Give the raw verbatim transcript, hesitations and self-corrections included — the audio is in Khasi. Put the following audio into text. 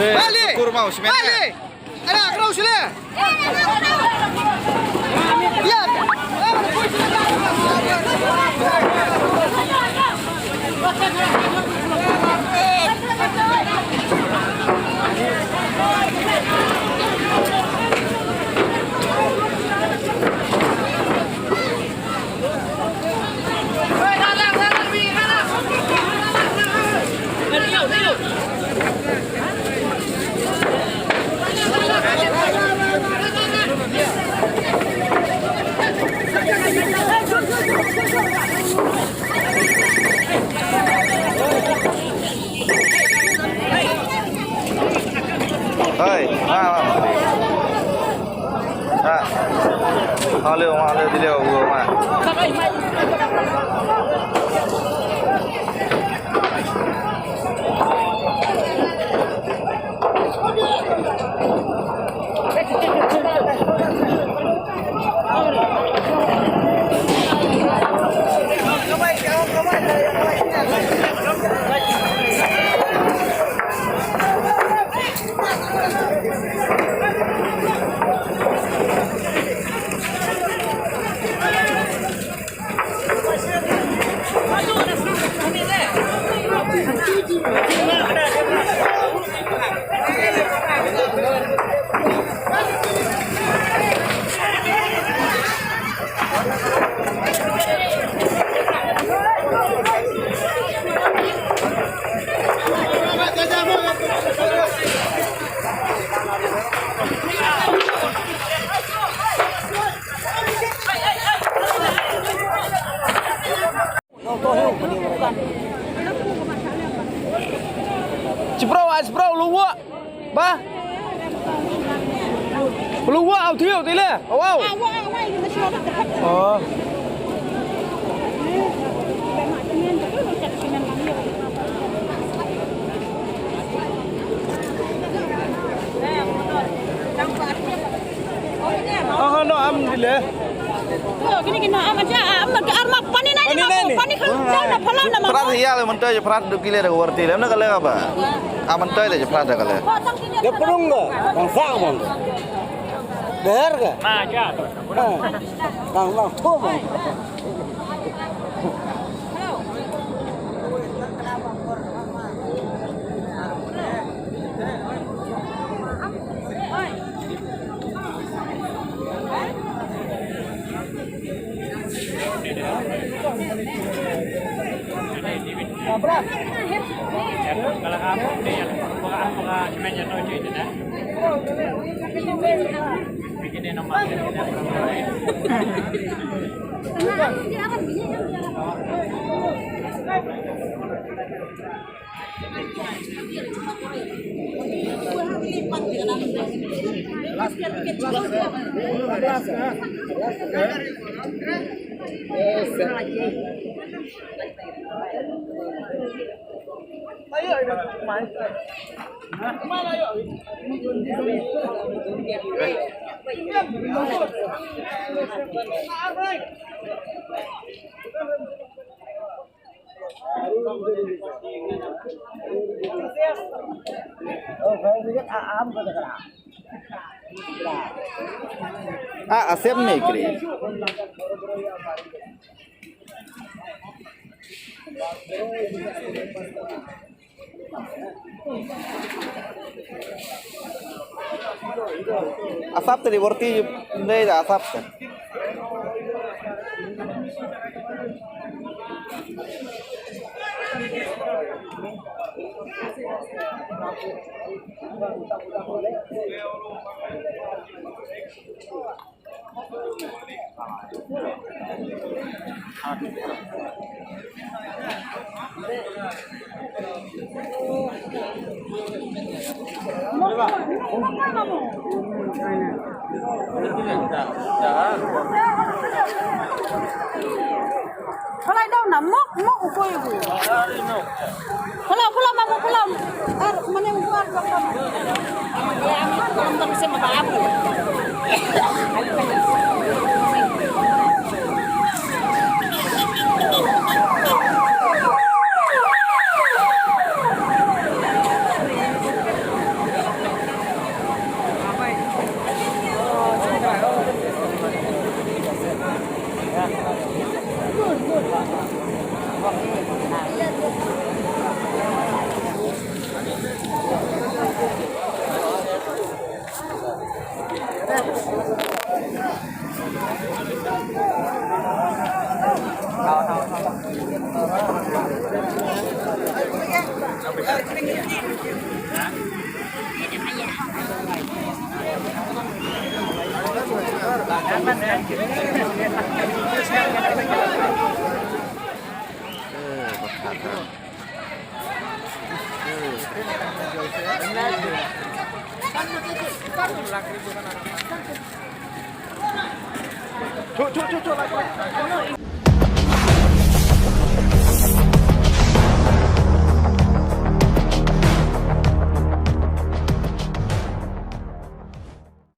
Balik! Kurma, usmen. Balik! Ada, kena usule. Ya. Hei, ha, ha. Ha. Ha, leo, ha, leo, di leo, gua, ha. Chibrau, ah, chibrau, luwa. Ba. Luwa, au thiu, tile. Au, au. Oh. Aha, no, am dile. Oh, kini kini am aja, am na ar ma pani na ni, pani kham na phala na ma. Prat hiya le mentai je prat dukile da warti le, am na kale apa? Am mentai le je prat da kale. Dia perung ke? Bangsa mon. Ber ke? Ma aja. Bang bang tu bang. Ah, asem ne kri. Asap tadi borti dei da asap kan. Halai daw na mok mok ukoy ukoy. Hello, hello, mamu, hello. Ar, mane, ubu ar, ubu ar.